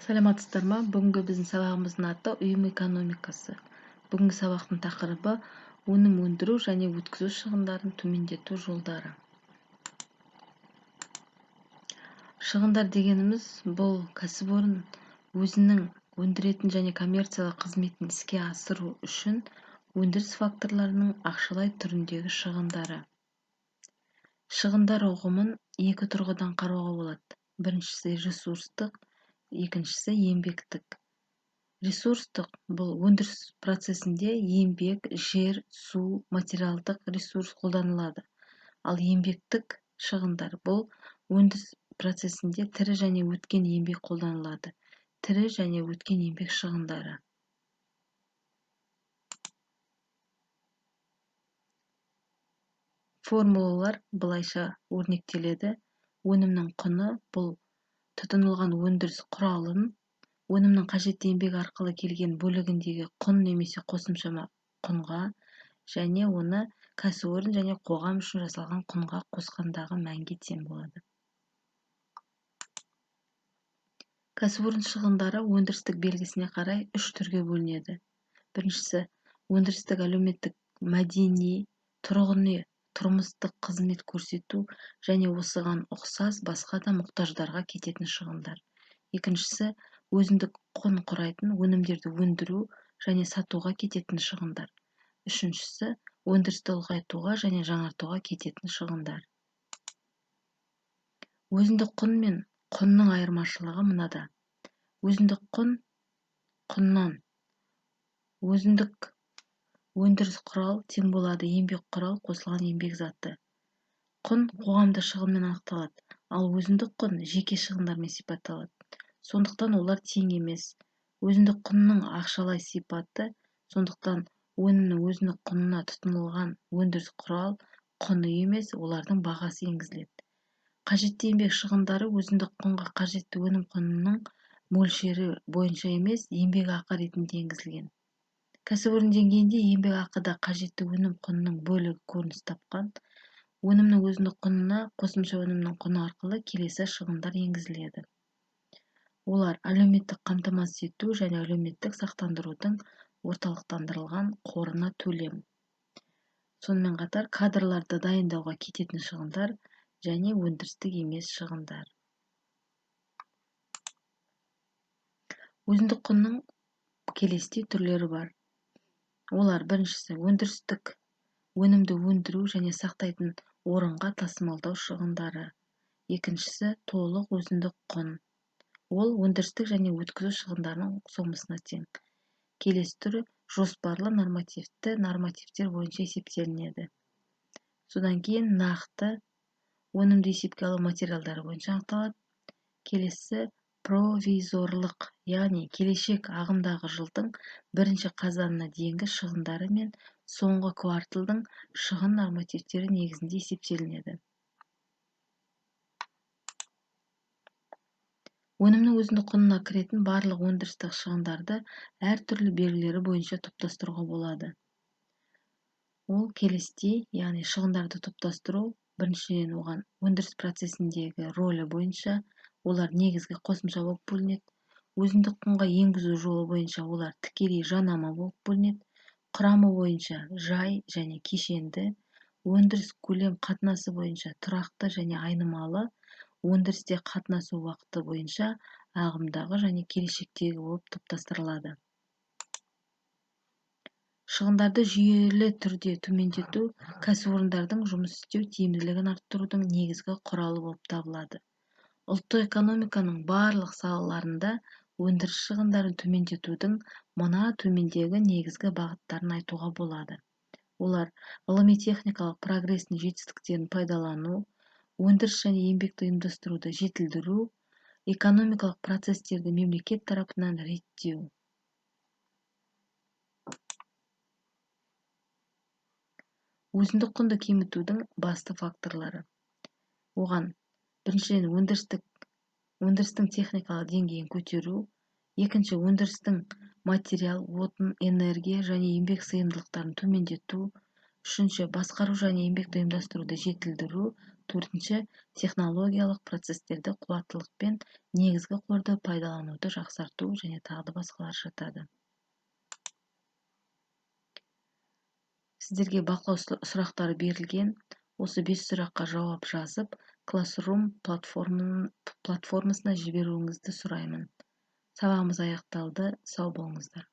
Саламатсыздар ма? Бүгінгі біздің сабағымыздың аты ұйым экономикасы. Бүгінгі сабақтың тақырыбы өнім өндіру және өткізу шығындарын төмендету жолдары. Шығындар дегеніміз бұл кәсіпорын өзінің өндіретін және коммерциялық қызметін іске асыру үшін өндіріс факторларының ақшалай түріндегі шығындары. Шығындар ұғымын екі тұрғыдан қарауға болады. Біріншісі ресурстық, екіншісі еңбектік. Ресурстық бұл өндіріс процесінде еңбек, жер, су, материалдық ресурс қолданылады. Ал еңбектік шығындар бұл өндіріс процесінде тірі және өткен еңбек қолданылады. Тірі және өткен еңбек шығындары. Формулалар былайша өрнектеледі. Өнімнің құны бұл тұтынылған өндіріс құралын, өнімнің қажетті еңбек арқылы келген бөлігіндегі құн немесе қосымша құнға және оны кәсіпорын және қоғам үшін жасалған құнға қосқандағы мәнге тең болады. Кәсіпорын шығындары өндірістік белгісіне қарай үш түрге бөлінеді. Біріншісі өндірістік, әлеуметтік, мәдени, тұрғын үй, тұрмыстық қызмет көрсету және осыған ұқсас басқа да мұқтаждарға кететін шығындар. Екіншісі өзіндік құн құрайтын өнімдерді өндіру және сатуға кететін шығындар. Үшіншісі өндірісті ұлғайтуға және жаңартуға кететін шығындар. Өзіндік құн мен құнның айырмашылығы мынада. Өзіндік құн құннан өзіндік өндіріс құрал тең болады еңбек құрал қосылған еңбек заты. Құн қоғамдық шығынмен анықталады, ал өзіндік құн жеке шығындармен сипатталады. Сондықтан олар тең емес. Өзіндік құнның ақшалай сипаты, сондықтан өнімнің өзіндік құнына тұтынылған өндіріс құрал құны емес, олардың бағасы енгізіледі. Қажетті еңбек шығындары өзіндік құнға қажетті өнім құнының мөлшері бойынша емес, еңбек ақы ретінде енгізілген. Кәсіпорын деңгейінде еңбек ақыда қажетті өнім құнының бөлігі көрініс тапқан. Өнімнің өзіндік құнына қосымша өнімнің құны арқылы келесі шығындар енгізіледі. Олар әлеуметтік қамтамасыз ету және әлеуметтік сақтандырудың орталықтандырылған қорына төлем. Сонымен қатар кадрларды дайындауға кететін шығындар және өндірістік емес шығындар. Өзіндік құнның келесідей түрлері бар. Олар біріншісі өндірістік өнімді өндіру және сақтайтын орынға тасымалдау шығындары. Екіншісі толық өзіндік құн. Ол өндірістік және өткізу шығындарының сомасына тең. Келесі түрі жоспарлы нормативті нормативтер бойынша есептелінеді. Содан кейін нақты өнімді есепке алу материалдары бойынша анықталады. Келесі провизорлық, яғни келешек ағымдағы жылдың бірінші қазанына дейінгі шығындары мен соңғы кварталдың шығын нормативтері негізінде есептелінеді. Өнімнің өзіндік құнына кіретін барлық өндірістік шығындарды әртүрлі белгілері бойынша топтастыруға болады. Ол келесідей, яғни шығындарды топтастыру, біріншіден оған өндіріс процесіндегі рөлі бойынша олар негізгі қосымша болып бөлінеді. Өзіндік құнға енгізу жолы бойынша олар тікелей жанама болып бөлінеді. Құрамы бойынша жай және кешенді, өндіріс көлем қатынасы бойынша тұрақты және айнымалы, өндірісте қатынасу уақыты бойынша ағымдағы және келешектегі болып топтастырылады. Шығындарды жүйелі түрде төмендету кәсіпорындардың жұмыс істеу тиімділігін арттырудың негізгі құралы болып табылады. Ұлттық экономиканың барлық салаларында өндіріс шығындарын төмендетудің мына төмендегі негізгі бағыттарын айтуға болады. Олар ғылыми-техникалық прогрестің жетістіктерін пайдалану, өндіріс және еңбекті ұйымдастыруды жетілдіру, экономикалық процестерді мемлекет тарапынан реттеу. Өзіндік құнды кемітудің басты факторлары. Оған біріншіден өндірістің техникалық деңгейін көтеру, екінші өндірістің материал, отын, энергия және еңбек сыйымдылықтарын төмендету, үшінші басқару және еңбекті ұйымдастыруды жетілдіру, Төртінші, технологиялық процестерді қуаттылық пен негізгі қорды пайдалануды жақсарту және тағы да басқалар жатады. Сіздерге бақылау сұрақтары берілген. Осы 5 сұраққа жауап жазып, Classroom платформасына жіберуіңізді сұраймын. Сабағымыз аяқталды. Сау болыңыздар.